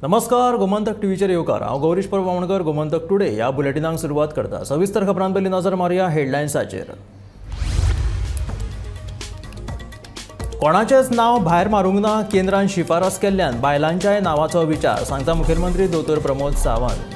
नमस्कार, गोमंतक टीव्हीचेर येवकार. हांव गौरीश परब वामणकर. गोमंतक टुडे ह्या बुलेटिनाक सुरवात करता. सविस्तर खबरां पयलीं नजर मारुया हेडलायन्साचेर. कोणाचेच नांव भायर मारूंक ना, केंद्रान शिफारस केल्ल्यान बायलांच्याय नांवाचो विचार, सांगता मुखेलमंत्री दोतोर प्रमोद सावंत.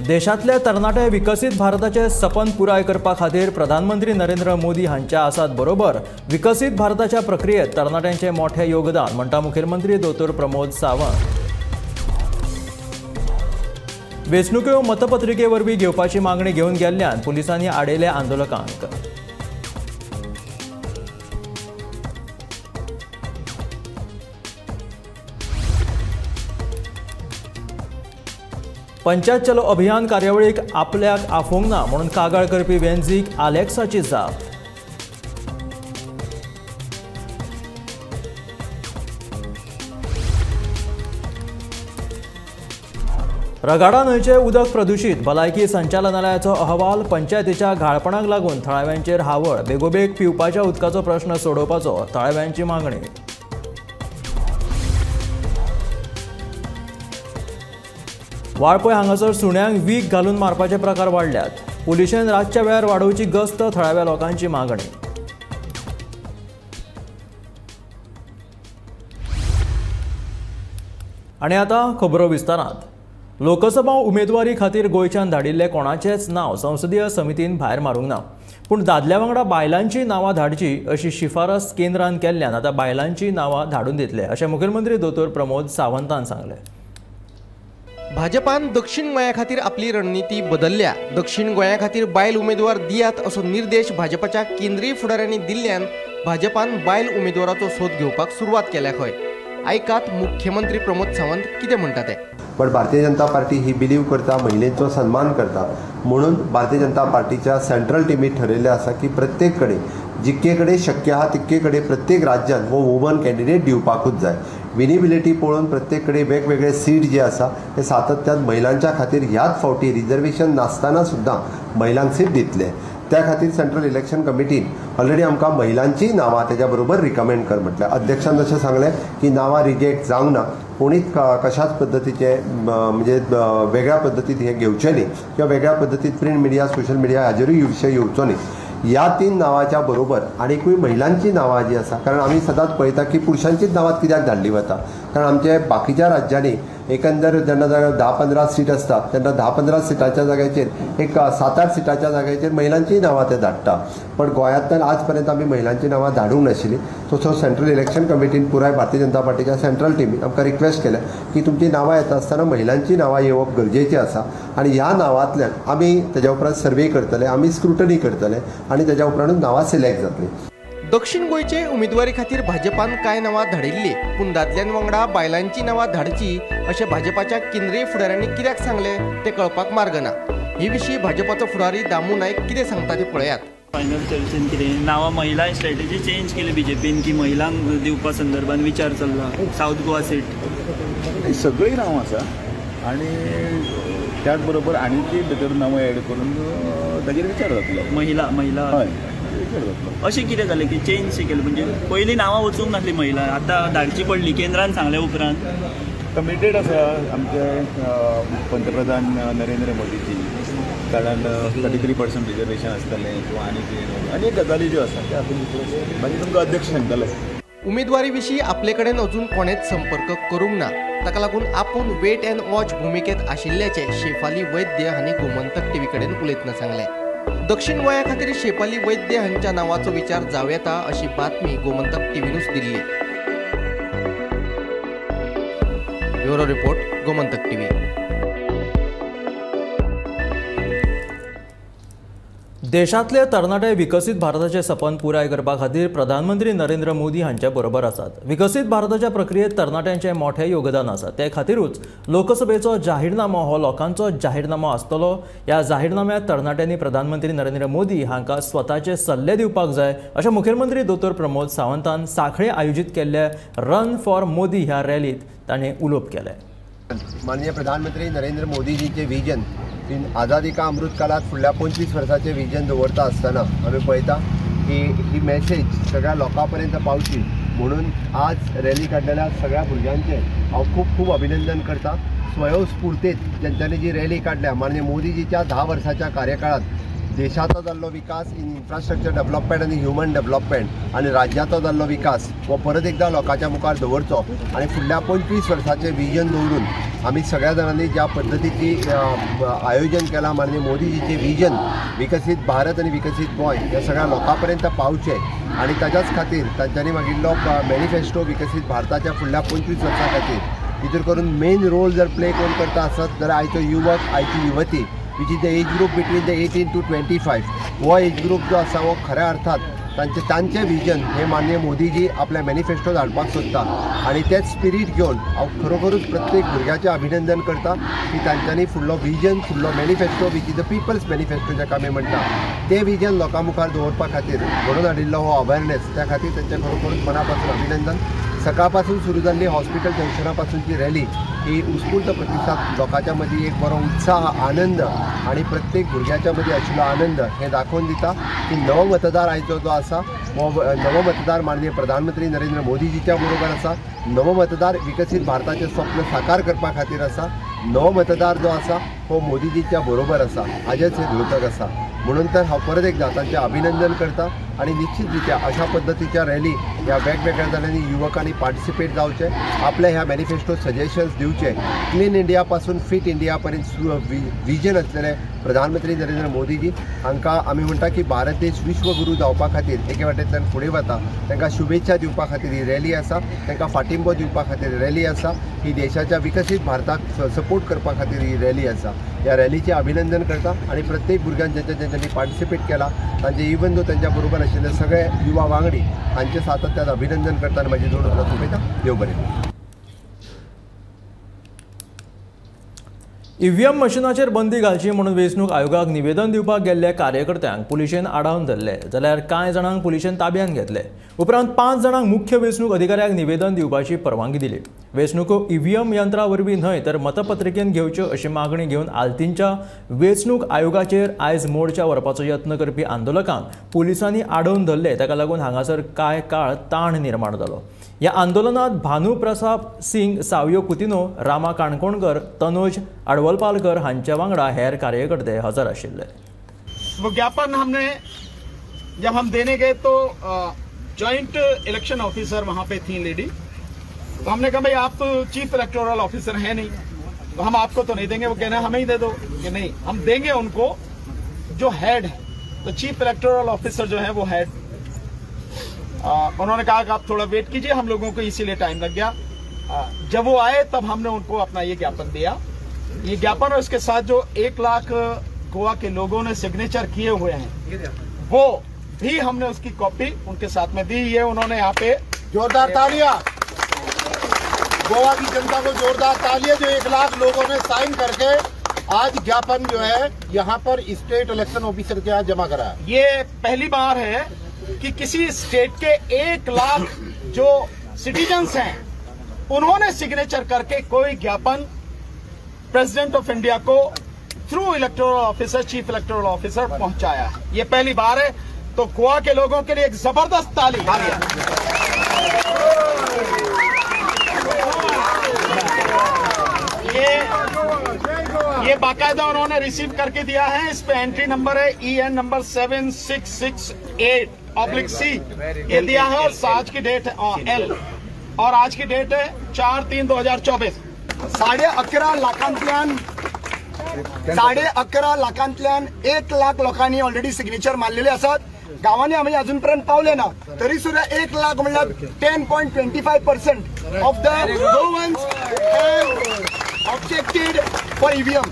देशांतले तरणाटे विकसीत भारताचे सपन पुराय करपा खातीर प्रधानमंत्री नरेंद्र मोदी हांच्या आसात बरोबर विकसीत भारताच्या प्रक्रियेत तरणाट्यांचे मोठे योगदान, म्हणटा मुखेलमंत्री दोतोर प्रमोद सावंत. वेंचणुक्यो मतपत्रिके वरवीं घेवपाची मागणी घेवन गेल्ल्यान पुलिसांनी आडयले आंदोलकांक. पंचायत चलो अभियान कार्यावळीक आपल्याक आफोवंक ना म्हणून कागाळ करपी वेंझीक आलेक्साची जाप. रगाडा न्हंयचें उदक प्रदुशीत, भलायकी संचालनालयाचो अहवाल. पंचायतीच्या घाळपणाक लागून थळाव्यांचेर हावळ, बेगोबेग पिवपाच्या उदकाचो प्रश्न सोडोवपाचो थळाव्यांची मागणी. वाळपय हांगासर सुण्यांक वीख घालून मारपाचे प्रकार वाडल्यात. पुलिशेन रातच्या वेळार वाडोवची गस्त, थळाव्या लोकांची मागणी. आनी आतां खबरो विस्तारांत. लोकसभा उमेदवारी खातीर गोंयच्यान धाडिल्लें कोणाचेंच नांव संसदीय समितीन भायर मारूंक ना, पूण दादल्या वांगडा बायलांची नांवां धाडची अशी शिफारस केंद्रान केल्ल्यान आतां बायलांची नांवां धाडून दितले, अशें मुखेलमंत्री दोतोर प्रमोद सावंतान सांगलें. भाजपान दक्षिण गोंया खातीर आपली रणनिती बदलल्या. दक्षिण गोंया खातीर बायल उमेदवार दियात असो निर्देश भाजपाच्या केंद्रीय फुडाऱ्यांनी दिल्ल्यान भाजपान बायल उमेदवाराचो सोद घेवपाक सुरवात केल्या खंय. आयकात मुख्यमंत्री प्रमोद सावंत कितें म्हणटा ते. पण भारतीय जनता पार्टी ही बिलीव करता, महिलेंचो सन्मान करता, म्हणून भारतीय जनता पार्टीच्या सेंट्रल टिमीत ठरयल्लें आसा की प्रत्येक कडेन जितके कडेन शक्य आहा तितके कडेन प्रत्येक राज्यांत हो वुमन कॅन्डिडेट दिवपाकूच जाय. विनिबिलिटी पळोवन प्रत्येक कडेन वेगवेगळे सीट जे आसा ते सातत्यान महिलांच्या खातीर ह्याच फावटी रिजर्वेशन नासतना सुद्दां महिलांक सीट दितले. त्या खातीर सेंट्रल इलेक्शन कमिटीन ऑलरेडी आमकां महिलांचीय नांवां तेज्या बरोबर रिकमेंड कर म्हटलें. अध्यक्षान जशें सांगलें की नांवां रिजेक्ट जावंक ना, कोणीच कशाच पद्दतीचे म्हणजे वेगळ्या पद्दतीत हें घेवचें न्ही किंवा वेगळ्या पद्दतीत प्रिंट मिडिया सोशल मिडिया हाजेरूय विशय येवचो न्ही. ह्या तीन नांवाच्या बरोबर आनीकूय महिलांची नांवां जी आसा, कारण आमी सदांच पळयता की पुरुशांचीच नांवां कित्याक धाडली वता, कारण आमचे बाकीच्या राज्यांनी एकंदर जेन्ना 10-15 सीट आसता तेन्ना 10-15 सिटांच्या जाग्याचेर एक 7-8 सिटांच्या जाग्याचेर महिलांचीय नांवां ते धाडटा. पण गोंयांतल्यान आज पर्यंत आमी महिलांची नांवां धाडूंक नाशिल्लीं. सो सेंट्रल इलेक्शन कमिटीन पुराय भारतीय जनता पार्टीच्या सेंट्रल टिमीन आमकां रिक्वेस्ट केल्या की तुमची नांवां येता आसतना महिलांची नांवां येवप गरजेचीं आसा आनी ह्या नांवांतल्यान आमी तेज्या उपरांत सर्वे करतले, आमी स्क्रुटनी करतले आनी तेज्या उपरांतूच नांवां सिलेक्ट जातलीं. दक्षिण गोंयचे उमेदवारी खातीर भाजपान कांय नांवां धाडिल्लीं, पूण दादल्यां वांगडा बायलांची नांवां धाडची अशें भाजपाच्या केंद्रीय फुडाऱ्यांनी कित्याक सांगलें तें कळपाक मार्ग ना. हे विशीं भाजपाचो फुडारी दामू नायक कितें सांगता तें पळयात. फायनल चर्चेन कितें नांवां महिला स्ट्रॅटेजी चेंज केली बीजेपीन की महिलांक दिवपा संदर्भात विचार चल्ला सावथ गोवा सीट सगळीं नांवां आसा आनी त्याच बरोबर आनीकय भितर नांवां एड करून ताजेर विचार जातलो. महिला महिला हय अशें कितें जालें की चेंज केलें, म्हणजे पयलीं नांवां वचूंक नासली महिला, आतां धाडची पडली केंद्रान सांगले उपरांत. कमिटेड आसा आमचे पंतप्रधान नरेंद्र मोदीजी, कारण 33% रिजर्वेशन आसतलें किंवा आनी अनेक गजाली ज्यो आसा त्या मागीर तुमकां अध्यक्ष सांगतले. उमेदवारी विशीं आपले कडेन अजून कोणेच संपर्क करूंक ना, ताका लागून आपूण वेट अँड वॉच भुमिकेंत आशिल्ल्याचें शेफाली वैद्य हांणी गोमंतक टीव्ही कडेन उलयतना सांगलें. दक्षिण गोंया खातीर शेफाली वैद्य हांच्या नांवाचो विचार जावं येता अशी बातमी गोमंतक टीव्हीनूच दिल्ली. Bureau report, Gomantak TV. देशांतले तरणाटे विकसीत भारताचें सपन पुराय करपा खातीर प्रधानमंत्री नरेंद्र मोदी हांच्या बरोबर आसात. विकसीत भारताच्या प्रक्रियेत तरणाट्यांचें मोठें योगदान आसा. ते खातीरूच लोकसभेचो जाहीरनामो हो लोकांचो जाहीरनामो आसतलो. ह्या जाहीरनाम्यांत तरणाट्यांनी प्रधानमंत्री नरेंद्र मोदी हांकां स्वताचे सल्ले दिवपाक जाय अशें मुखेलमंत्री दोतोर प्रमोद सावंतान सांखळे आयोजीत केल्ल्या रन फॉर मोदी ह्या रॅलींत ताणें उलोवप केलें. माननीय प्रधानमंत्री नरेंद्र मोदीजींचें विजन की आझादी का अमृत काळात फुडल्या 25 वर्साचें विजन दवरता आसतना आमी पळयता की ही मॅसेज सगळ्या लोकां पर्यंत पावची म्हणून आज रॅली काडलेल्या सगळ्या भुरग्यांचें हांव खूब खूब अभिनंदन करता। स्वयंस्फूर्तेत ज्यांच्यानी जी रॅली काडल्या माननीय मोदीजीच्या 10 वर्साच्या कार्यकाळात देशाचो जाल्लो विकास इन इन्फ्रास्ट्रक्चर डेव्हलपमेंट आनी ह्युमन डेव्हलपमेंट आनी राज्याचो जाल्लो विकास हो परत एकदा लोकांच्या मुखार दवरचो आनी फुडल्या 25 वर्साचें विजन दवरून आमी सगळ्या जाणांनी ज्या पद्दतीची आयोजन केलां माननीय मोदीजीचें विजन विकसीत भारत आनी विकसीत गोंय ह्या सगळ्या लोकां पर्यंत पावचें आनी ताच्याच खातीर तांच्यांनी मागिल्लो मॅनिफेस्टो विकसीत भारताच्या फुडल्या 25 वर्सां खातीर भितर करून मेन रोल जर प्ले कोण करता आसत जाल्यार आयचो युवक आयची युवती which is the age group between the 18 to 25 हो एज ग्रूप जो आसा हो खऱ्या अर्थात तांचें विजन हे माननीय मोदीजी आपल्या मॅनिफेस्टोत हाडपाक सोदता आनी तेच स्पिरीट घेवन हांव खरोखरूच प्रत्येक भुरग्याचें अभिनंदन करता की तांच्यांनी फुडलो विजन फुडलो manifesto which is the people's manifesto जाका आमी म्हणटा तें विजन लोकां मुखार दवरपा खातीर घडोवन हाडिल्लो हो अवेरनेस त्या खातीर तांचें खरोखरूच मना पासून अभिनंदन। सकाळ पासून सुरू जाल्ली हॉस्पिटल जंक्शना पासूनची रॅली ही उत्स्फूर्त प्रतिसाद लोकांच्या मदीं एक बरो उत्साह आनंद आनी प्रत्येक भुरग्याच्या मदीं आशिल्लो आनंद हें दाखोवन दिता की नवो मतदार आयचो जो आसा हो नवो मतदार माननीय प्रधानमंत्री नरेंद्र मोदीजीच्या बरोबर आसा। नवो मतदार विकसीत भारताचें स्वप्न साकार करपा खातीर आसा। नवो मतदार जो आसा हो मोदीजीच्या बरोबर आसा हाजेच हें द्योतक आसा म्हणून तर हांव परत एकदा तांचें अभिनंदन करता आनी निश्चित रित्या अशा पद्दतीच्या रॅली ह्या वेगवेगळ्या जाणांनी युवकांनी पार्टिसिपेट जावचें, आपल्या ह्या मॅनिफेस्टो सजेशन्स दिवचे। क्लीन इंडिया पासून फिट इंडिया पर्यंत विजन आसलेले प्रधानमंत्री नरेंद्र मोदीजी हांकां आमी म्हणटा की भारत देश विश्वगुरू जावपा खातीर एके वाटेंतल्यान फुडें वता। तांकां शुभेच्छा दिवपा खातीर ही रॅली आसा, तांकां फाटिंबो दिवपा खातीर रॅली आसा, ही देशाच्या विकसीत भारताक सपोर्ट करपा खातीर ही रॅली आसा। ह्या रॅलीचें अभिनंदन करता आनी प्रत्येक भुरग्यान ज्यांच्या ज्यांच्यानी पार्टिसिपेट केला तांचे इवन दो तांच्या बरोबर आशिल्ले सगळे युवा वांगडी हांचे सातत्यान अभिनंदन करता आनी म्हाजी दोन उतरां सोंपयता। देव बरें करूं। ईव्हीएम मशिनाचेर बंदी घालची म्हणून वेंचणूक आयोगाक निवेदन दिवपाक गेल्ल्या कार्यकर्त्यांक पुलिशेन आडावन धरले जाल्यार कांय जाणांक पुलिशेन ताब्यांत घेतले। उपरांत 5 जाणांक मुख्य वेंचणूक अधिकाऱ्याक निवेदन दिवपाची परवानगी दिली। वेंचणुको ईव्हीएम यंत्रा वरवीं न्हय तर मतपत्रिकेन घेवच्यो अशी मागणी घेवन आल्तींच्या वेंचणूक आयोगाचेर आयज मोर्चा व्हरपाचो यत्न करपी आंदोलकांक पुलिसांनी आडोवन धरले। ताका लागून हांगासर कांय काळ ताण निर्माण जालो। ह्या आंदोलनात भानू प्रसाद सिंग, सावयो कुतिनो, रामा काणकोणकर, तनोज अडवलपालकर हांच्या वांगडा हेर कार्यकर्ते हजर आशिल्ले। वो ज्ञापन हमने जब हम देने गए तो जॉइंट इलेक्शन ऑफिसर वहां पे थी लेडी, तो हमने कहा भाई आप तो चीफ इलेक्टोरल ऑफिसर हैं नहीं, तो हम आपको तो नहीं देंगे। वो कहना हमें ही दे दो, कि नहीं हम देंगे उनको जो हेड है, तो चीफ इलेक्टोरल ऑफिसर जो है वो हेड। उन्होंने कहा कि आप थोड़ा वेट कीजिए, हम लोगों को इसीलिए टाइम लग गया। जब वो आए तब हमने उनको अपना ये ज्ञापन दिया। ये ज्ञापन और इसके साथ जो 1 लाख गोवा के लोगों ने सिग्नेचर किए हुए हैं वो भी हमने उसकी कॉपी उनके साथ में दी। ये उन्होंने यहाँ पे जोरदार तालियां, गोवा की जनता को जोरदार तालियां जो 1 लाख लोगों ने साइन करके आज ज्ञापन जो है यहाँ पर स्टेट इलेक्शन ऑफिसर के यहाँ जमा कराया। ये पहली बार है कि किसी स्टेट के 1 लाख जो सिटीजन्स हैं उन्होंने सिग्नेचर करके कोई ज्ञापन प्रेसिडेंट ऑफ इंडिया को through electoral officer, chief electoral officer पहुंचाया है। ये पहली बार है, तो गोवा के लोगों के लिए एक जबरदस्त ताली। ये बाकायदा उन्होंने रिसीव करके दिया है। इस पे एंट्री नंबर है EN number 7668/C ये दिया है और आज की डेट है L और आज की डेट है 4/3/2024। 11.5 लाखांतल्यान 11.5 लाखांतल्यान 1 लाख लोकांनी ऑलरेडी सिग्नेचर मारलेले आसात। गांवांनी आमी अजून पर्यंत पावले ना, तरी सुद्धा 1 लाख म्हणल्यार 10.25% of the Goans have objected for EVM.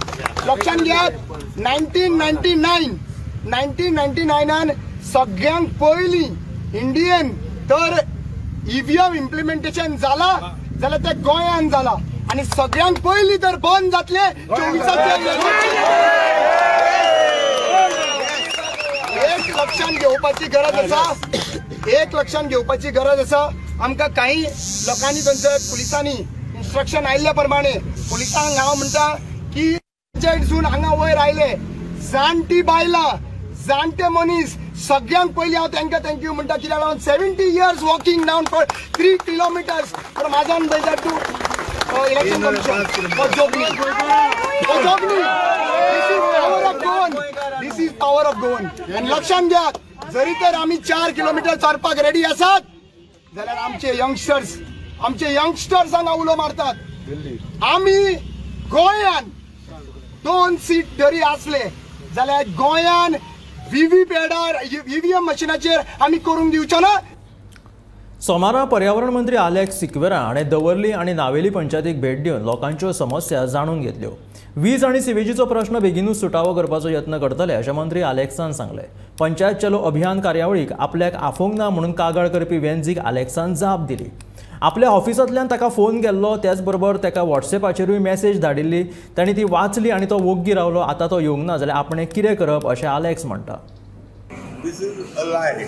लक्षात घेयात, 1999 सगळ्यांक पयलीं इंडियन तर ईव्हीएम इम्प्लिमेंटेशन जाला जाल्यार ते गोंयान जाला आनी सगळ्यांक पयलीं तर बंद जातले 24. एक लक्षात घेवपाची गरज आसा, एक लक्षात घेवपाची गरज आसा। आमकां कांय लोकांनी थंयसर पुलिसांनी इन्स्ट्रक्शन आयिल्ल्या प्रमाणे पुलिसांक हांव म्हणटा की पंचायतसून हांगा वयर आयले, जाणटी बायलां, जाणटे मनीस, सगळ्यांक पयलीं हांव तांकां thank you म्हणटा. कित्याक लागून 70 years walking down for 3 kilometers from Azan Bazaar to election commission for Jogani. For Jogani. This is power of Goan. This is power of Goan. आनी लक्षांत घ्यात, जरी तर आमी 4 किलोमिटर चलपाक रेडी आसात जाल्यार आमचे यंगस्टर्स, आमचे यंगस्टर्स हांगा उलो मारतात. आमी गोंयान 2 सीट जरी आसले जाल्यार गोंयान व्हीव्हीपॅडार ईव्हीएम मशिनाचेर आमी करूंक दिवचो ना. सोमारा पर्यावरण मंत्री आलेक्स सिक्वेरा हाणें दवर्ली आनी नावेली पंचायतीक भेट दिवन लोकांच्यो समस्या जाणून घेतल्यो. वीज आनी सिवेजीचो प्रश्न बेगिनूच सुटावो करपाचो यत्न करतले अशें मंत्री आलेक्सान सांगलें. पंचायत चलो अभियान कार्यावळीक आपल्याक आफोवंक ना म्हणून कागाळ करपी वेंझीक आलेक्सान जाप दिली. आपल्या ऑफिसांतल्यान ताका फोन केल्लो, त्याच बरोबर ताका वॉट्सएपाचेरूय मॅसेज धाडिल्ली, तांणी ती वाचली आनी तो वोग्गी रावलो. आतां तो येवंक ना जाल्यार आपणें कितें करप अशें आलेक्स म्हणटा. This is a lie.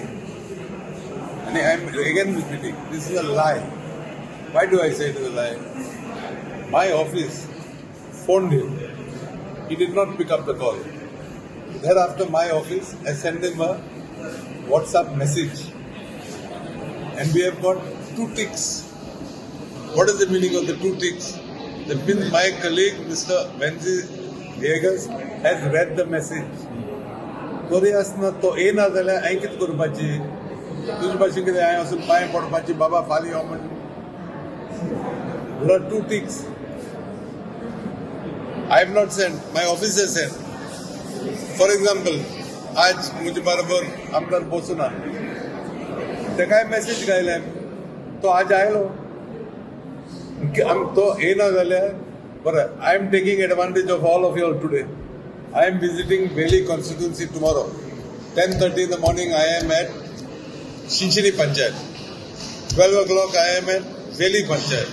And I am again repeating, this is a lie. Why do I say it is a lie? My office phoned him. He did not pick up the call. Thereafter, my office, I sent him a WhatsApp message. And we have got 2 ticks. What is the meaning of the 2 ticks? That means my colleague, Mr. Venzi Viegas, has read the message. तरी आसतना तो येना जाल्यार हांवें कितें करपाची? तुजे भाशेन कितें हांवें वचून पांय पडपाची, बाबा फाल्यां यो म्हण. There are 2 ticks. I have not sent, my office has sent. For example, आज म्हजे बरोबर आमदार बसूना, ताकाय मॅसेज घायल्या, तो आज आयलो, तो येना जाल्यार बरें. I am taking advantage of all of you all today. I am visiting Veli constituency tomorrow. 10:30 in the morning I am at Chinchinim Panchayat. 12 o'clock I am at Veli Panchayat.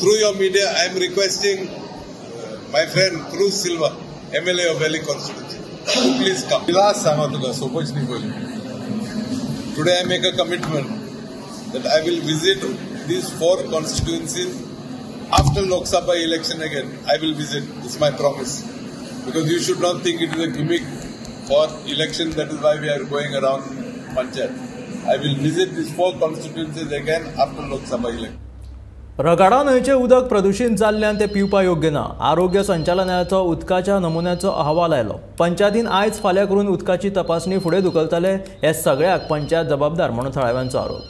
Through your media I am requesting my friend Cruz Silva, MLA of Veli constituency, to please come. Last सांगा तुका सोपोच न्ही पयली. Today I make a commitment that I will visit these 4 constituencies after Lok Sabha election again. I will visit. It's my promise. Because you should not think it is a gimmick for election. That is why we are going around Panchayat. I will visit these 4 constituencies again after Lok Sabha election. Ragada न्हंयचें उदक प्रदूषित जाल्ल्यान तें पिवपा योग्य ना. आरोग्य संचालनालयाचो उदकाच्या नमुन्याचो अहवाल आयलो. पंचायतीन आयज फाल्यां करून उदकाची तपासणी फुडें धुकलतले. हे सगळ्याक पंचायत जबाबदार म्हणून थळाव्यांचो आरोप.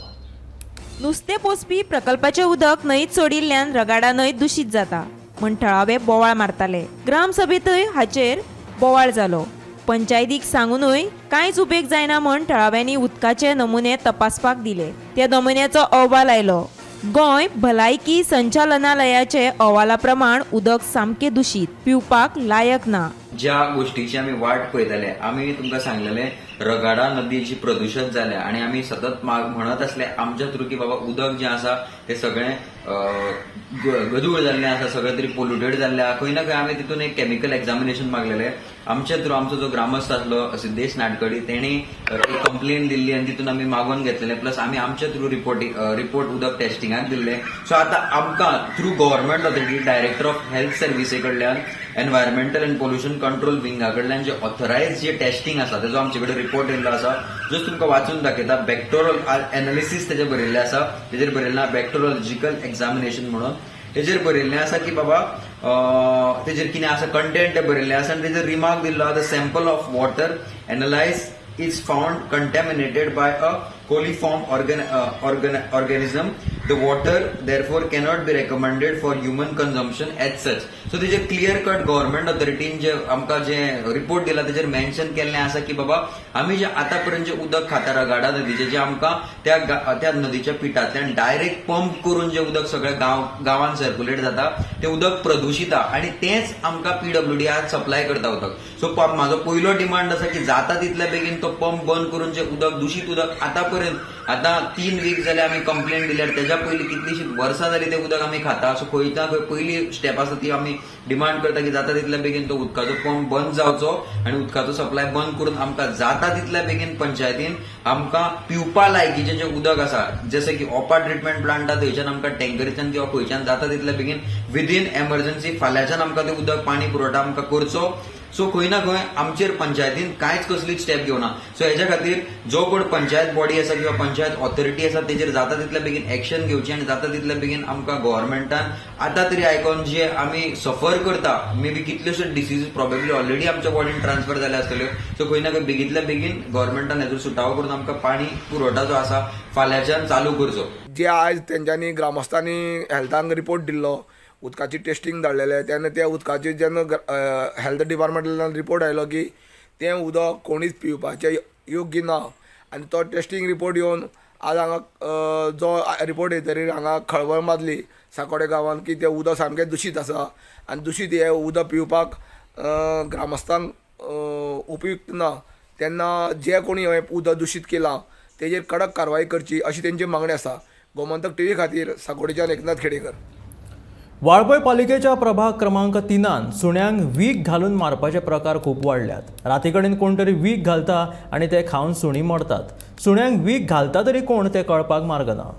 नुस्तें पोसपी प्रकल्पाचें उदक न्हंयत सोडिल्ल्यान रगाडा न्हंय दूषित जाता म्हण थळावे बोवाळ मारताले. ग्रामसभेंतय हाचेर बोवाळ जालो. पंचायतीक सांगूनय कांयच उपेग जायना म्हण थळाव्यांनी उदकाचे नमुने तपासपाक दिले. त्या नमुन्याचो अहवाल आयलो. गोंय भलायकी संचालनालयाचे अहवाला प्रमाण उदक सामकें दूषित, पिवपाक लायक ना. ज्या गोष्टीची आमी वाट पळयताले, आमी तुमकां सांगलेले रगाडा नदी जी प्रदूषित जाल्या आनी आमी सतत म्हणत आसले आमच्या थ्रू की बाबा उदक जें आसा तें सगळें गदूळ जाल्लें आसा, सगळें तरी पोल्युटेड जाल्लें आसा. खंय ना खंय आमी तितून एक केमिकल एग्जामिनेशन मागलेलें. आमच्या थ्रू आमचो जो ग्रामस्थ आसलो सिद्धेश नाटकडी, तेणी एक कंप्लेन दिल्ली आनी तितून आमी मागोवन घेतलेले. प्लस आमी आमच्या थ्रू रिपोर्ट उदक टेस्टिंगाक दिल्ले. सो आतां आमकां through government authority director of health services कडल्यान, एनवायरमेंटल एंड पोल्युशन कंट्रोल विंगा कडल्यान जे ऑथरायज जे टेस्टिंग आसा तेजो आमचे कडेन रिपोर्ट येयल्लो आसा, जो तुमकां वाचून दाखयता. बॅक्टोरल एनालिसीस तेजेर बरयल्लें आसा, तेजेर बरयल्लें आसा बॅक्टोरोलॉजिकल एग्जामिनेशन म्हणून. तेजेर बरयल्लें आसा की बाबा तेजेर कितें आसा कंटेंट बरयल्लें आसा आनी तेजेर रिमार्क दिल्लो आसा, the sample of water analyse is found contaminated by a coliform organism. The water therefore cannot be recommended for human consumption as such. So तेजेर क्लियर कट गव्हर्नमेंट ऑथॉरिटीन जे आमकां जे रिपोर्ट दिला तेजेर मेन्शन केल्लें आसा की बाबा आमी जे आतां पर्यंत जे उदक खाता रगाडा नदीचें, जे आमकां त्या नदीच्या पिठांतल्यान डायरेक्ट पंप करून जे उदक सगळ्या गांवान सर्क्युलेट जाता तें उदक प्रदूषित आनी तेंच आमकां पीडब्ल्यूडी आज सप्लाय करता उदक. सो म्हाजो पयलो डिमांड आसा की जाता तितल्या बेगीन तो पंप बंद करून जे उदक दूषित उदक आतां पर्यंत आतां 3 वीक जाले आमी कंप्लेन दिल्यार, तेज्या पयलीं कितलींशीं वर्सां जाली तें उदक आमी खाता. सो खंय ना खंय पयली स्टेप आसा ती आमी डिमांड करता की जाता तितल्या बेगीन तो उदकाचो पंप बंद जावचो आनी उदकाचो सप्लाय बंद करून आमकां जाता तितल्या बेगीन पंचायतीन आमकां पिवपा लायकीचें जें उदक आसा, जशें की ओपा ट्रिटमेंट प्लांट आसा थंयच्यान आमकां टँकरीच्यान किंवा खंयच्यान जाता तितल्या बेगीन विदीन एमर्जन्सी फाल्यांच्यान आमकां तें उदक पाणी पुरवठा आमकां करचो. सो खंय ना खंय आमचेर पंचायतीन कांयच कसलीच स्टेप घेवना. सो हेज्या खातीर जो कोण पंचायत बॉडी आसा किंवा पंचायत ऑथॉरिटी आसा तेजेर जाता तितल्या बेगीन एक्शन घेवची आनी जाता तितल्या बेगीन आमकां गव्हर्मेंटान आतां तरी आयकोन जे आमी सफर करता, मे बी कितल्योश्यो डिसीज प्रोबेबली ऑलरेडी आमच्या बॉडीन ट्रान्सफर जाल्या आसतल्यो. सो खंय ना खंय बेगींतल्या बेगीन गव्हर्मेंटान हेजो सुटावो करून आमकां पाणी पुरवठा जो आसा फाल्यांच्यान चालू करचो. जे आयज तेंच्यांनी ग्रामस्थांनी हेल्थांक रिपोर्ट दिल्लो, उदकाची टेस्टिंग धाडलेले, तेन्ना त्या उदकाची जेन्ना हेल्थ डिपार्टमेंटांतल्यान रिपोर्ट आयलो की तें उदक कोणीच पिवपाचें योग्य ना आनी तो टेस्टिंग रिपोर्ट येवन आज हांगा जो रिपोर्ट येतरीर हांगा खळबळ मारली साकोडे गांवांत की तें उदक सामकें दुशीत आसा आनी दुशीत हें उदक पिवपाक ग्रामस्थांक उपयुक्त ना. तेन्ना जे कोणी हें उदक दुशीत केलां तेजेर कडक कारवाय करची अशी तेंची मागणी आसा. गोमंतक टीव्ही खातीर साकोडेच्यान एकनाथ खेडेकर. वाळपय पालिकेच्या प्रभाग क्रमांक 3 सुण्यांक वीख घालून मारपाचे प्रकार खूब वाडल्यात. राती कडेन कोण तरी वीख घालता आनी ते खावन सुणी मरतात. सुण्यांक वीख घालता तरी कोण ते कळपाक मार्ग ना.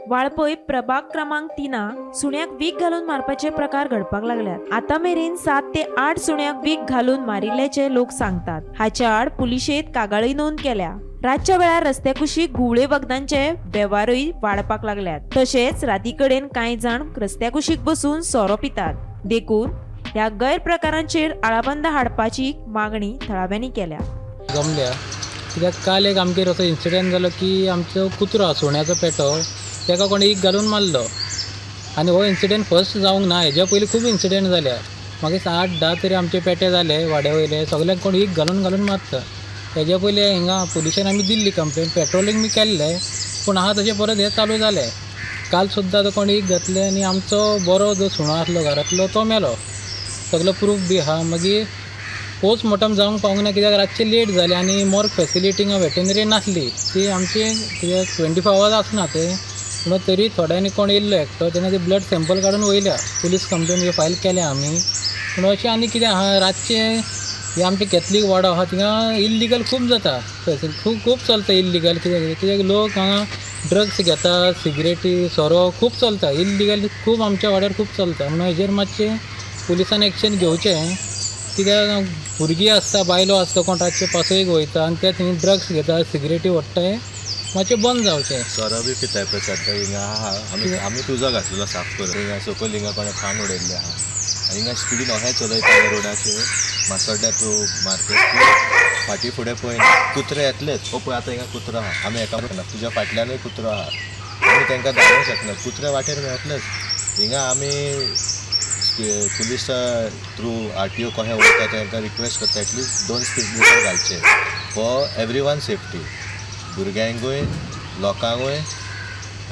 वाळपय प्रभाग क्रमांक 3 सुण्याक वीख घालून मारपाचे प्रकार घडपाक लागल्यात. आतां मेरेन 7 ते 8 सुण्याक वीख घालून मारिल्ल्याचे लोक सांगतात. हाच्या आड पुलिशेंत कागाळी नोंद केल्या. रातच्या वेळार रस्त्या कुशीक घुंवळे वखदांचे वेव्हारूय वाडपाक लागल्यात. तशेंच राती कडेन कांय जाण रस्त्या कुशीक बसून सोरो पितात. देखून ह्या गैरप्रकारांचेर आळाबंद हाडपाची मागणी थळाव्यांनी केल्या. जमल्या कित्याक काल एक आमगेर असो इन्सिडंट जालो की आमचो कुत्रो सुण्याचो पेटो ताका कोणी एक घालून मारलो आनी हो इन्सिडंट फर्स्ट जावंक ना, हेज्या पयलीं खूब इन्सिडंट जाल्या. मागीर 8-10 तरी आमचे पेटे जाले वाड्या वयले, सगळ्यांक कोण एक घालून घालून मारता. हेज्या पयलीं हिंगा पुलिशेन आमी दिल्ली कंप्लेन, पेट्रोलिंग बी केल्लें, पूण आहा तशें परत हें चालू जालें. काल सुद्दां तो कोण एक घातलें आनी आमचो बरो जो सुणो आसलो घरांतलो तो मेलो. सगलो प्रूफ बी आहा. मागीर पोस्टमॉर्टम जावंक पावूंक ना कित्याक रातचें लेट जालें आनी मोर्ग फेसिलिटी हिंगा वेटनरी नासली ती आमची, कित्याक 24 आवर्स आसना तें. पूण तरी थोड्यांनी कोण येयल्लो एकटो, तेन्ना ते ब्लड सॅम्पल काडून वयल्या, पुलीस कंप्लेन बी फायल केल्या आमी. पूण अशें आनी कितें आहा रातचें हे आमचे कॅथलीक वाडो आहा थिंगा इल्लिगल खूब जाता, खूब खूब चलता इल्लिगल. कित्याक कित्याक लोक हांगा ड्रग्स घेता, सिगरेटी, सोरो खूब चलता इल्लिगल, खूब आमच्या वाड्यार खूब चलता. म्हणून हेजेर मातशें पुलिसान एक्शन घेवचें, कित्याक भुरगीं आसता, बायलो आसता, कोण रातचे पासयेक वयता आनी ते थंय ड्रग्स घेता, सिगरेटी ओडटाय, मातशें बंद जावचें. सोरो बी पिताय पळय सद्दां हिंगा आहा. आमी तुजो घातलेलो साफ करून हिंगा सकयल हिंगा कोणें खाण उडयल्लें आहा आनी हिंगा स्पिडीन अशें चलयता रोडाचेर मासोड्ड्या तूं मार्केट फाटीं फुडें पळयना. कुत्रे येतलेच, हो पळय आतां हिंगा कुत्रो आहा, आमी एका तुज्या फाटल्यानूय कुत्रो आहा, आमी तांकां धाडूंक शकना, कुत्रे वाटेर मेळटलेच. हिंगा आमी पुलिसा थ्रू RTO कशें वयता तांकां रिक्वेस्ट करता एटलिस्ट 2 स्पीड ब्रेकर घालचे फॉर एवरी वन सेफ्टी, भुरग्यांकूय, लोकांकूय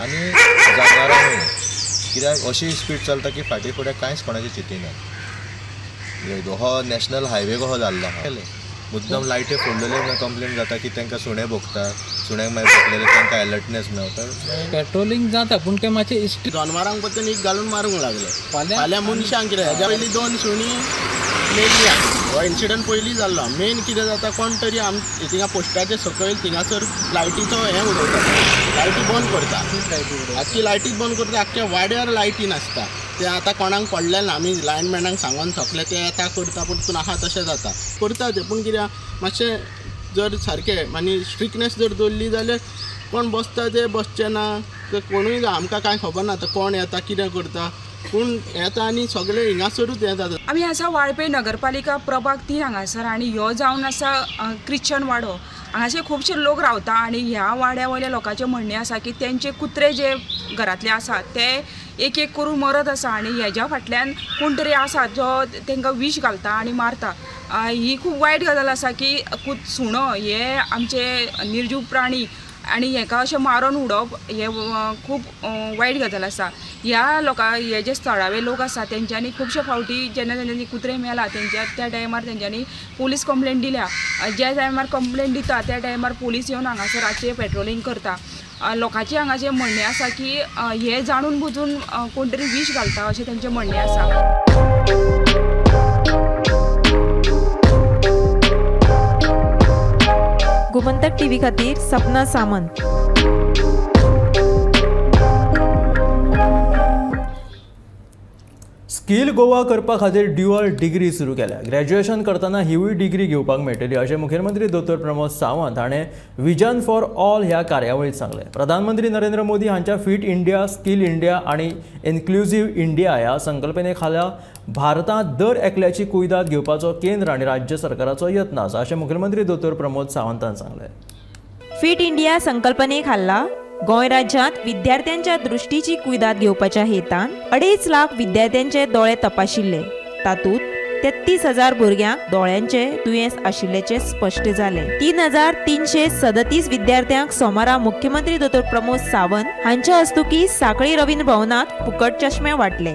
आनी जनावरांकूय. कित्याक अशी स्पीड चलता की फाटीं फुडें कांयच कोणाचें चिंतिना. हो नॅशनल हायवे कसो जाल्लो आहा, मुद्दम लायटी फोडलेले म्हणून कंप्लेन जाता की तांकां सुणे भोगता, सुण्यांक मागीर भोगलेले तांकां एलर्टनेस मेवता. पेट्रोलिंग जाता पूण ते मातशें जनावरांक परतून एक घालून मारूंक लागले. फाल्यां मनशांक कितें हेज्या पयलीं 2 सुणीं मेल्ली. हो इन्सिडंट पयलीं जाल्लो. मेन कितें जाता, कोण तरी आम थिंगा पोस्टाचे सकयल थिंगासर लायटीचो हें उडयता, लायटी बंद करता, आख्खी लायटीच बंद करता, आख्ख्या वाड्यार लायटी नासता. ते आतां कोणाक पडलें ना, आमी लायनमॅनाक सांगून थकले, ते येता करता, पूण पूण आहा तशें जाता करता ते. पूण कितें मातशें जर सारकें आनी स्ट्रिक्टनेस जर दवरली जाल्यार कोण बसता ते बसचे ना, ते कोणूय आमकां कांय खबर ना आतां कोण येता कितें करता, पूण येता आनी सगळे हिंगासरूच येता. आमी आसा वाळपय नगरपालिका प्रभाग 3 हांगासर आनी ह्यो जावन आसा क्रिश्चन वाडो. हांगासर खुबशे लोक रावता आनी ह्या वाड्या वयल्या लोकांचें म्हणणें आसा की तेंचे कुत्रे जे घरांतले आसा ते एक एक करून मरत आसा आनी हेज्या फाटल्यान कोण तरी आसा जो तांकां विश घालता आनी मारता. ही खूब वायट गजाल आसा की सुणो हे आमचे निर्जीव प्राणी आनी हेका अशें मारून उडोवप हे खूब वायट गजाल आसा. ह्या लोकां हे जे स्थळावे लोक आसा तेंच्यांनी खुबशे फावटी जेन्ना तेंच्यांनी कुत्रे मेला तेंच्या त्या टायमार तेंच्यांनी पुलीस कंप्लेन दिल्या. ज्या टायमार कंप्लेन दिता त्या टायमार पुलीस येवन हांगासर रातचे पेट्रोलिंग करता. लोकांचें हांगाचें म्हणणें आसा की हे जाणून बुजून कोण तरी विश घालता अशें तेंचें म्हणणें आसा. गोमंतक टीव्ही खातीर सपना सामंत. स्कील गोवा करपा खातीर ड्युअल डिग्री सुरू केल्या. ग्रॅज्युएशन करतना हिवूय डिग्री घेवपाक मेळटली अशें मुखेलमंत्री दोतोर प्रमोद सावंत हाणें विजन फॉर ऑल ह्या कार्यावळींत सांगलें. प्रधानमंत्री नरेंद्र मोदी हांच्या फिट इंडिया, स्कील इंडिया आनी इन्क्लुझीव इंडिया ह्या संकल्पने खाला भारतांत दर एकल्याची कुयदाद घेवपाचो केंद्र आनी राज्य सरकाराचो यत्न आसा अशें मुखेलमंत्री दोतोर प्रमोद सावंतान सांगलें. फिट इंडिया संकल्पने खाला गोंय राज्यांत विद्यार्थ्यांच्या दृष्टीची कुयदाद घेवपाच्या हेतान 2.5 लाख विद्यार्थ्यांचे दोळे तपाशिल्ले. तातूंत 33,000 भुरग्यांक दोळ्यांचे दुयेंस आशिल्ल्याचें स्पश्ट जालें. 3,337 विद्यार्थ्यांक सोमारा मुख्यमंत्री दोतोर प्रमोद सावंत हांच्या हस्तुकीं सांखळी रवींद्र भवनांत फुकट चश्मे वांटले.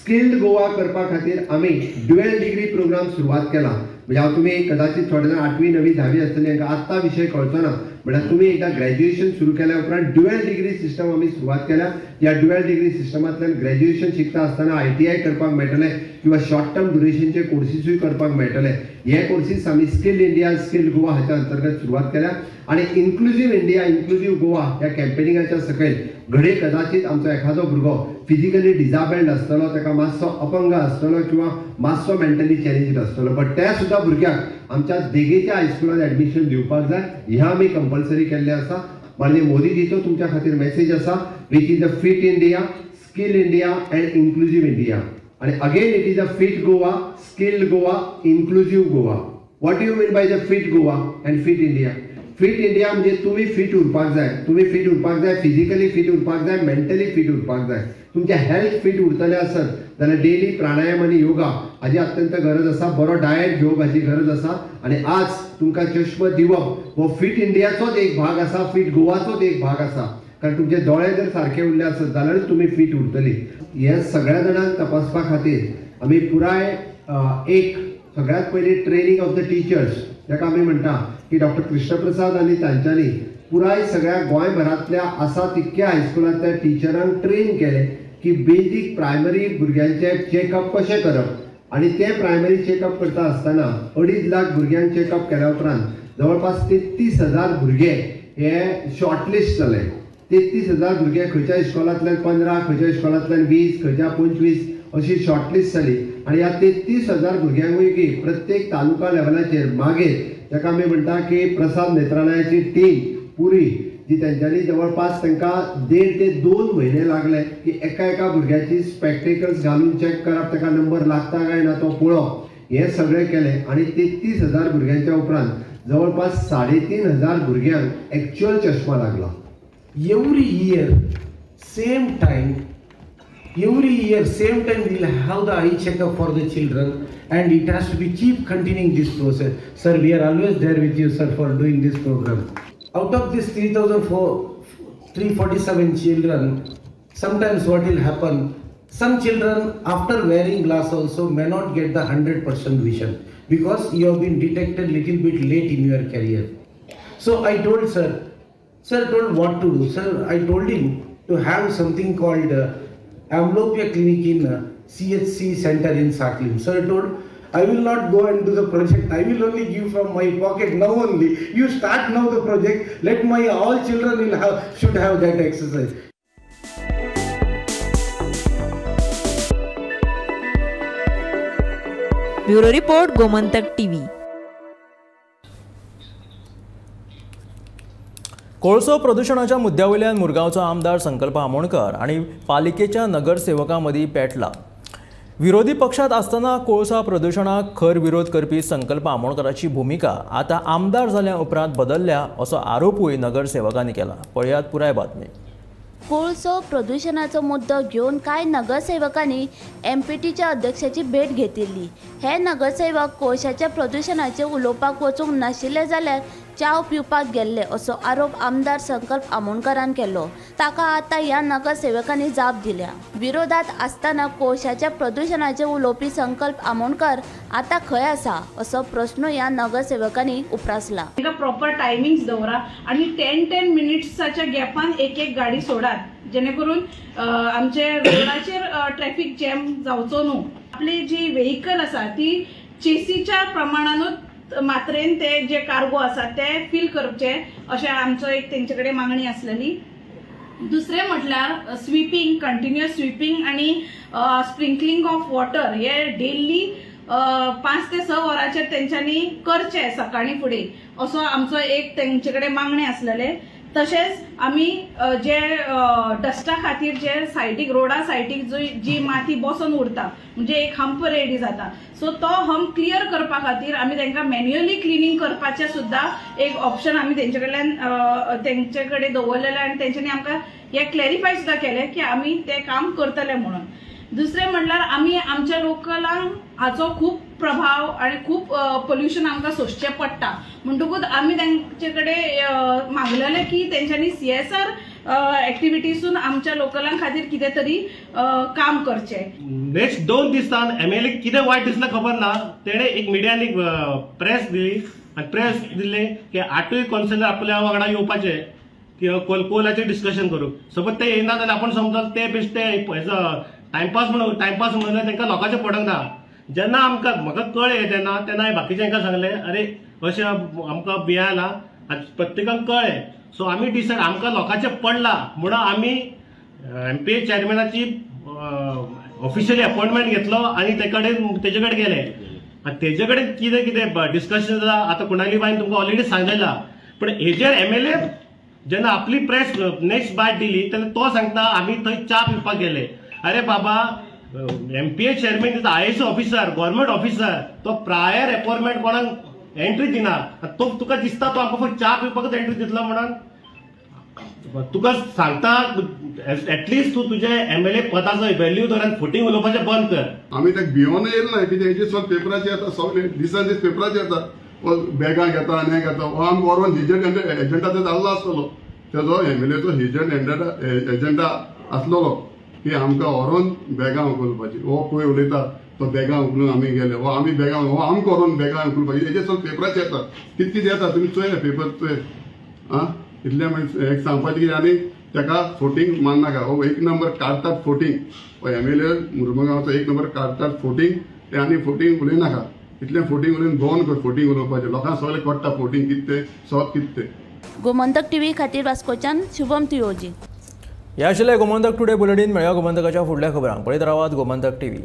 स्किल्ड गोवा करपा खातीर आमी ड्युएल डिग्री प्रोग्राम सुरवात केला. म्हणजे हांव तुमी कदाचित थोडे जाण 8वी 9वी 10वी आसतली, हांकां आत्तां विशय कळचो ना, म्हणल्यार तुमी एकदां ग्रॅज्युएशन सुरू केल्या उपरांत ड्युएल डिग्री सिस्टम आमी सुरवात केल्या. ह्या ड्युएल डिग्री सिस्टमांतल्यान ग्रॅज्युएशन शिकता आसतना ITI करपाक मेळटलें किंवा शॉर्ट टर्म ड्युरेशनचे कोर्सीसूय करपाक मेळटले. हे कोर्सीस आमी स्किल्ड इंडिया, स्किल्ड गोवा हाच्या अंतर्गत सुरवात केल्या आनी इन्क्लुझीव इंडिया, इन्क्लुझीव गोवा ह्या कॅम्पेनिंगाच्या सकयल घडये कदाचित आमचो एखादो भुरगो फिजिकली डिजाबल्ड आसतलो, ताका मातसो अपंग आसतलो किंवा मातसो मेंटली चॅलेंजीड आसतलो, बट त्या सुद्दां भुरग्यांक आमच्या देगेच्या हायस्कुलान एडमिशन दिवपाक जाय, ह्या आमी कंपल्सरी केल्लें आसा. माननीय मोदीजीचो तुमच्या खातीर मॅसेज आसा, which is a fit India, skill India and inclusive India. आनी again it is a fit Goa, skilled Goa, inclusive Goa. What you mean by the fit Goa and fit India? Fit India म्हणजे तुमी fit उरपाक जाय, तुमी fit उरपाक जाय, physically fit उरपाक जाय, मेंटली फिट उरपाक जाय. तुमचें हेल्थ फिट उरतलें आसत जाल्यार डेली प्राणायाम आनी योगा हाजी अत्यंत गरज आसा, बरो डायट घेवप हाजी गरज आसा. आनी आज तुमकां चश्मा दिवप हो फिट इंडियाचोच एक भाग आसा, फिट गोवाचोच एक भाग आसा. कारण तुमचे दोळे जर सारके उरले आसत जाल्यारूच तुमी फिट उरतली. हे सगळ्या जाणांक तपासपा खातीर आमी पुराय एक सगळ्यांत पयलीं ट्रेनिंग ऑफ the teachers, ताका आमी म्हणटा की डॉक्टर कृष्णप्रसाद आनी तांच्यांनी पुराय सगळ्या गोंयभरांतल्या आसा तितक्या हायस्कुलांतल्या टिचरांक ट्रेन केलें की बेजीक प्रायमरी भुरग्यांचें चॅकअप कशें करप. आनी तें प्रायमरी चॅकअप करता आसतना 2.5 लाख भुरग्यांक चॅकअप केल्या उपरांत जवळपास 33,000 भुरगे हे शॉर्टलिस्ट जाले. 33,000 भुरगे खंयच्या इस्कॉलांतल्यान 15, खंयच्या इस्कॉलांतल्यान 20, खंयच्या 25 अशी शॉर्टलिस्ट जाली. आनी ह्या 33,000 भुरग्यांक प्रत्येक तालुका लेवलाचेर मागीर ताका आमी म्हणटा की प्रसाद नेत्रालयाची टीम पुरी जी तेंच्यांनी जवळपास तांकां 1.5 ते 2 म्हयने लागले की एका एका भुरग्याची स्पेक्टेकल्स घालून चॅक करप, ताका नंबर लागता काय ना तो पळोवप, हें सगळें केलें. आनी 33,000 भुरग्यांच्या उपरांत जवळपास 3,500 भुरग्यांक एक्च्युअल चश्मा लागला. Every year same time, every year same time we will have the eye checkup for the children and it has to be keep continuing this process. Sir, we are always there with you, sir, for doing this program. Out of this 3,347 children, sometimes what will happen, some children after wearing glass also may not get the 100% vision because you have been detected little bit late in your career. So I told sir, sir told what to do. Sir, I told him to have something called Amblyopia clinic in CHC center in Saklim. Sir told, I will not go and do the project, I will only give from my pocket now only. You start now the project, let my all children will have, should have that exercise. Bureau Report, Gomantak TV. कोळसो प्रदुशणाच्या मुद्द्यावयल्यान मुरगांवचो आमदार संकल्प आमोणकर आनी पालिकेच्या नगरसेवकां मदीं पेटला. विरोधी पक्षांत आसतना कोळसा प्रदुशणाक खर विरोध करपी संकल्प आमोणकराची भुमिका आतां आमदार जाल्या उपरांत बदलल्या असो आरोपूय नगरसेवकांनी केला. पळयात पुराय बातमी. कोळसो प्रदुशणाचो मुद्दो घेवन कांय नगरसेवकांनी एमपीटीच्या अध्यक्षाची भेट घेतिल्ली. हे नगरसेवक कोळशाच्या प्रदुशणाचेर उलोवपाक वचूंक नाशिल्ले जाल्यार च्याव पिवपाक गेल्ले असो आरोप आमदार संकल्प आमोणकरान केलो. ताका आतां ह्या नगरसेवकांनी जाप दिल्या. विरोधात आसतना कोळशाच्या प्रदुशणाचेर उलोवपी संकल्प आमोणकर आतां खंय आसा असो प्रश्न ह्या नगरसेवकांनी उप्रासला. तांकां प्रॉपर टायमिंग्स दवरा आनी 10-10 मिनिट्साच्या गॅपान एक एक गाडी सोडात, जेणे करून आमचे रोडाचेर ट्रॅफिक जॅम जावचो न्हू. आपली जी व्हेकल आसा ती चेसीच्या प्रमाणानूच मात्रेन ते जे कार्गो आसा ते फील करचे अशें आमचो एक तेंचे कडेन मागणी आसलेली. दुसरें म्हटल्यार स्वीपिंग, कंटिन्युअस स्वीपिंग आनी स्प्रिंकलिंग ऑफ वॉटर हे डेली 5 ते 6 वरांचेर तेंच्यांनी करचें सकाळीं फुडें असो आमचो एक तेंचे कडेन मागणें आसलेलें. तशेंच आमी जे डस्टा खातीर जे सायडीक रोडा सायडीक जी माती बसून उरता म्हणजे एक हंप रेडी जाता, सो तो हंप क्लियर करपा खातीर आमी तांकां मॅन्युअली क्लिनींग करपाचें सुद्दां एक ऑप्शन आमी तेंचे कडल्यान तेंचे कडेन दवरलेलें आनी तेंच्यांनी आमकां हें क्लॅरिफाय सुद्दां केलें की आमी तें काम करतले म्हणून. दुसरें म्हणल्यार आमी आमच्या लोकलांक हाचो खूब प्रभाव आनी खूब पोल्युशन आमकां सोंसचें पडटा, म्हणटकूच आमी तेंचे कडेन मागलेलें की तेंच्यांनी CSR एक्टिविटीसून आमच्या लोकलां खातीर कितें तरी काम करचें. नेक्स्ट 2 दिसान MLA कितें वायट दिसलें खबर ना, तेणें एक मिडियान एक प्रेस दिली आनी प्रेस दिले की 8 कौन्सिलर आपल्या वांगडा येवपाचे कोलाचेर डिस्कशन करूंक. सपोज ते येयना जाल्यार आपूण समजत ते बेश्टे हेजो टायमपास म्हणून टायमपास म्हणून तांकां लोकांचें पडोंक ना. जेन्ना आमकां म्हाका कळ्ळें तेन्ना तेन्ना हांवें बाकीच्यांकां सांगलें अरे अशें आमकां भियाला आनी प्रत्येकाक कळ्ळें. सो आमी डिसायड आमकां लोकांचें पडलां म्हणून आमी MPA चॅरमॅनाची ऑफिशियली अपॉयंटमेंट घेतलो आनी तेजे कडेन गेले आनी तेजे कडेन कितें कितें डिस्कशन जालां. आतां कुणाली बायन तुमकां ऑलरेडी सांगलेलां, पूण हेजेर MLA जेन्ना आपली प्रेस नेक्स्ट बायट दिली तेन्ना तो सांगता आमी थंय च्या पिवपाक गेले. अरे बाबा, MPA chairman is IAS officer, government officer, तो प्रायर अपॉइंटमेंट कोणाक एंट्री दिना. तो तुका दिसता तो आमकां फक्त च्या पिवपाकच एंट्री दितलो म्हणून तुका सांगता एटलिस्ट तूं तुजे MLA पदाचो व्हॅल्यू धर आनी फोटींग उलोवपाचें बंद कर. आमी ताका भियोन येयले ना, कित्याक हेजे सगळे पेपराचेर येता, सगळे दिसान दीस पेपराचेर येता, बॅगां घेता आनी हें घेता. हो आमकां व्हरोन एजंट एजंटा जाल्लो आसतलो, तेजो MLAचो एजंडा आसलेलो की आमकां व्हरोन बॅगां उखलपाची. हो पळय उलयता तो बॅगां उखलून आमी गेले, हो आमी बॅगां, हो आमकां व्हरोन बॅगां उखलपाची. हेजे सगळे पेपराचेर येता, कितें कितें येता तुमी चोयलें पेपर चोय. आं, इतलें म्हणजे एक सांगपाचें कितें आनी ताका फोटींग माननाका. हो एक नंबर काडटात फोटींग, हो MLA मुर्मुगांवचो एक नंबर काडटात फोटींग ते आनी फोटींग उलयनाका. इतलें फोटींग उलोवन बंद कर फोटींग उलोवपाचें. लोकांक सगळें कळटा फोटींग कितें तें, सत कितें तें. गोमंतक टीव्ही खातीर वास्कोच्यान शुभम तुयोजी. ह्या आशिल्लें गोमंतक टुडे बुलेटीन. मेळया गोमंतकाच्या फुडल्या खबरांक. पळयत रावात गोमंतक टीव्ही.